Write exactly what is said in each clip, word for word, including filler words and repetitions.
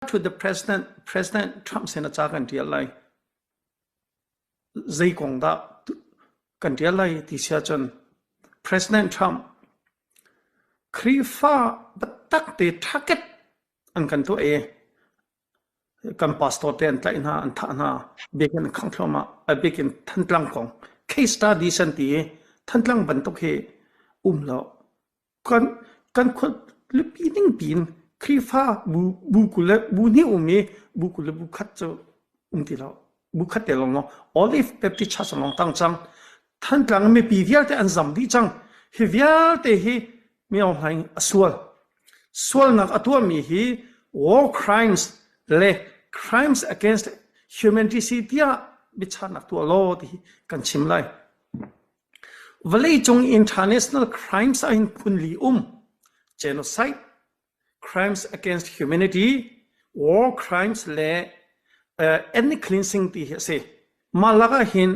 to the president, President Trump sena cha kan tial lai. Zei kong da kan tial lai ti sia chun President Trump Khrihfa batak te target an kan tu e. Kan pastor te an tlai na, an tha na, biakin khang thloma, a biakin Thantlang kong. Case study san ti e, Thantlang bantuk he um lo. Kan, kan khut lipi ding pin, Khrihfa bu, bu kule, bu ni um e, bu kule bu khat chu um ti lo. Bu khat te long lo. Olive Baptist Church long tang chang. Thantlang mipi vial te an zam di chang. Hi vial te hi mi ong haing a sual. Sual nak a tua mi hi war crimes le crimes against humanity si tia bichanak tua lo ti hi kan chim lai. Vawleicung international crimes a hin phun li um. Genocide, crimes against humanity, war crimes le uh, ethnic cleansing ti hi a si. Malaka hin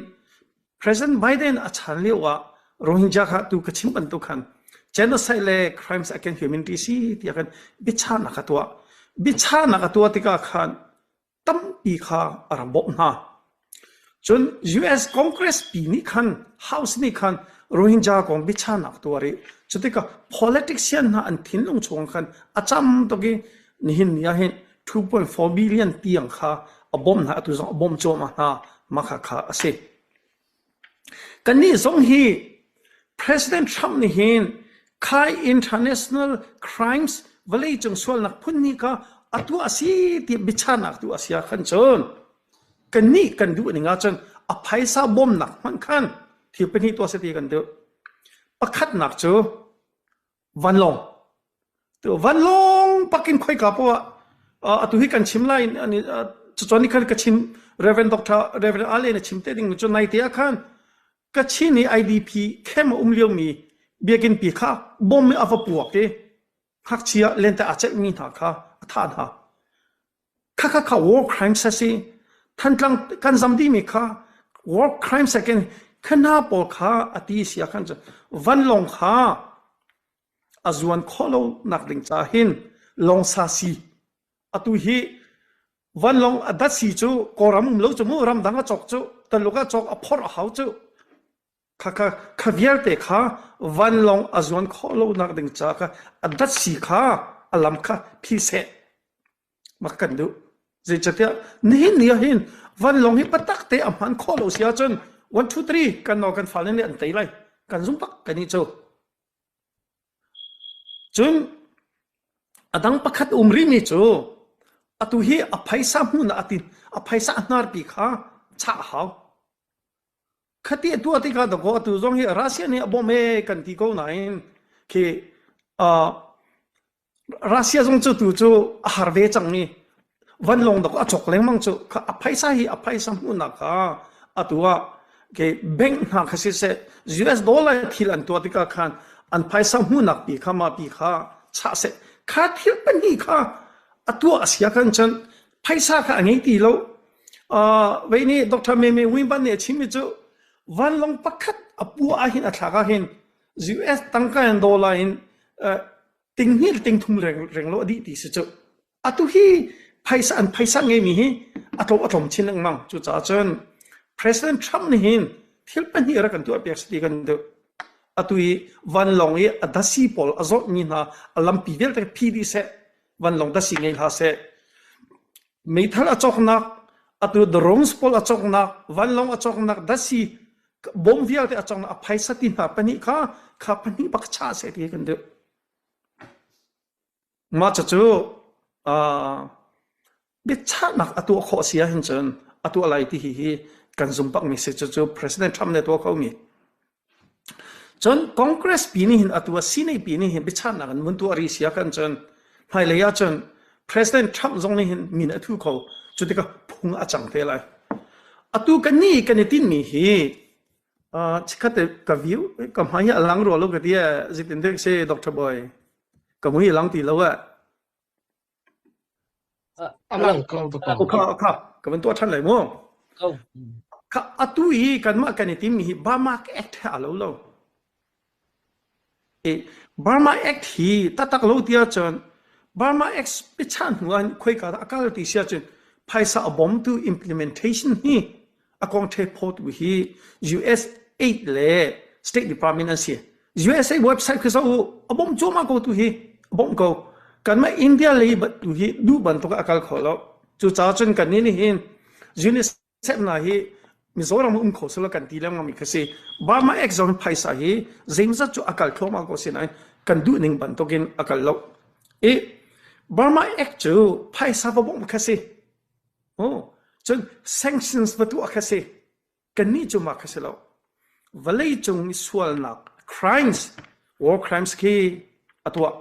President Biden a chan liu a Rohingya kha tu ka chim bantuk khan genocide le crimes against humanity si tia khan bichanak a tua. Bichanak a tua tika khan tampi kha a ra bawm hna. Chun U S Congress pi nih khan, House nih khan Rohingya kong bichanak tua rih. Chutika politician hna an thinlung chuang khan a cham tuk i nihin ni ah hin two point four billion tiang kha a bawm hna, atu zong a bawm cuahmah hna, makha kha a si. Kannih zong hi President Trump nih hin khai international crimes vawleicung sualnak phun nih kha a tuah a si ti bichanak tu a si a khan cun kannih kan duh ning ah cun a phaisa bawmnak hmanh khan thil pahnih tuah a si ti kan duh. Pakhatnak cu vanlawng. Tu vanlawng pakin khoika paoh ah, ah, atu hi kan chim lai, ani, ah, cucawn nih khan ka chim, Reverend Doctor, Reverend Ale na chim te ding cu naite ah khan ka chim i I D P camp a um liomi biakin pi kha bom i a va puak i ngakchia lente a ceuhmi hna kha a thah hna. Kha kha kha war crimes a si. Thantlang kan zam dihmi kha war crimes a ken kha hna pawl kha a ti si a khan cu vanlawng kha a zuan khawh lonak ding caah hin lawngsa si. Atu hi vanlawng a dat si cu Kawlram um lo cu mu, ramdang a cawk cu, Taluk a cawk a phorh a hau cu. Kha, kha, kha vialte kha vanlawng a zuan khawh lonak ding caah kha a dat si kha a lam kha phi seh. Mak kan duh. Zeicatiah nihin ni ah hin vanlawng hi patak te a hman khawh lo si ahcun one, two, three kan nawl kan fale nih an tei lai. Kan zumh bak kan i cu. Cun a dang pakhat um rihmi cu atu hi a phaisa hmuhnak a tin, a phaisa a hnarpi kha chah a hau. Khati atu a tikah dah ko atu zong hi Russia nih a bawm e kan ti ko nain khi, ah, Russia zong cu tu cu a har ve cang i vanlawng dah ko a cawk lengmang cu kha a phaisa hi a phaisa hmuhnak kha atu ah ke bank hna kha siseh, U S dollar thil an tuah tikah khan an phaisa hmuhnak pi kha mah pi kha chah seh. Kha thil pahnih kha a tuah a si a khan cun phaisa kha a ngei ti lo. Ah, vei nih Doctor Meme Wimban nih a chimmi cu vanlawng pakhat a puah ah hin a thlak ah hin U S tangka in dollar in, ah, ting hnih le ting thum reng, reng lo a dih ti si cu. Atu hi phaisa an phaisa ngeimi hi a tlawm a tlawm chin lengmang. Cucaah cun President Trump nih hin thil pahnih rak kan tuah piak si ti kan duh. Atu i vanlawng i a dasi pawl a zawtmi hna a lampi vialte phi dih seh, vanlawng dasi ngei hlah seh. Meithal a cawknak, atu drones pawl a cawknak, vanlawng a cawknak, dasi bom vialte a cawknak a phaisa ti hna pahnih kha, kha pahnih bak chah seh ti kan duh. Mah cucu, aa, biachahnak a tuah khawh a si ahhin cun a tuah lai ti hi, hi kan zum bakmi si cucu President Trump nih a tuah khomi. Cun Congress pi nih hin a tuah, Senate pi nih hin biachahnak an vun tuah rih si ahkhan cun hmailei ah cun President Trump zong nih hin min a thu kho, cutikah phung a cang te lai. Atu kannih kan i tinhmi hi, aa, chikkhat te ka view, ka hmai hi a lang rua lo ka ti, zitin dek si, Doctor Boy. Ka mu hi lang ti lo ah. A, a lang ko, ko, ko. Kha, kha, ka van tuah ṭhan lai mu. Ko. Kha, atu i kanmah kan i tinhmi hi Burma Act hi a lo lo. E, Burma Act hi taktak lo ti ahcun Burma Act i chan hnu an khoi ka a kal ti sia chun phaisa a bom tu implementation hi a kong the pho tu hi U S aid le State Department an sia. U S A website khi sa u a bom chu ma ko tu hi a bom ko. Kan ma India le bat tu hi du ban to ka kal kho lo. Chu cha chun kan ni ni hin UNICEF na hi Mizoram um kho sala kan ti lem ngam i kha si. Burma Act zong phaisa hi zeimza chu a kal kho ma ko si nai kan du ning ban to kin a kal lo. I Burma Act chu phaisa va bom kha si. Oh, chun sanctions va tu a kha si. Kan ni chu ma kha si lo. Valei chung i sual nak crimes, war crimes khi a tua,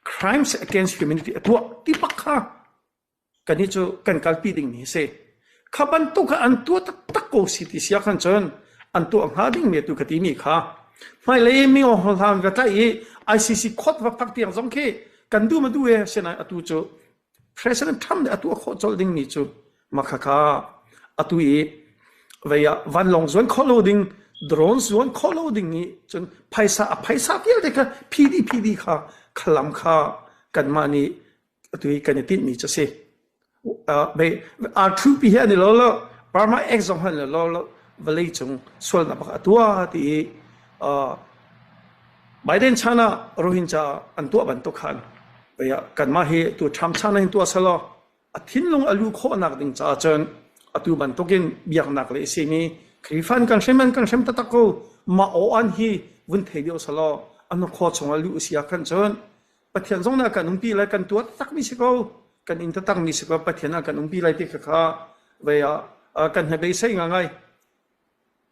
crimes against humanity a tua ti pak kha. Kan ni chu kan kalpi ding ni se. Kha ban tu ka an tua tak tak ko si ti sia khan chun an tua nga ding me tu ka ti mi kha. Mai le mi o hol han ka ta i I C C khot va pak tiang zong khi kan du ma du e se nai a tu chu President Trump le a tu a kho chol ding ni chu ma kha kha a tu i vei a van long zuan kho lo ding, drone zuan kho lo ding ni chun phaisa a phaisa vial de kha P D P D kha khalam kha kan ma ni a tu i kan i tin mi cha si. Vei a thu pi hi ani lo lo Burma Act zong han lo lo valei chung sual na bak a tua ti i Biden chana Rohingya an tua ban to khan vei a kan ma hi tu Trump chana hin tua sa lo. A thinlung a lu kho nak ding cha chun a tu ban to kin biak nak le si mi Khrifan kan hrem an kan hrem ta tak ko ma o an hi vun thei deu sa lo an kho chung a lu sia khan chun Pathian zong na kan umpi lai kan tua ta tak mi si ko kan in ta tak mi si ko Pathian a kan umpi lai ti kha kha vei a kan he bei sei nga ngai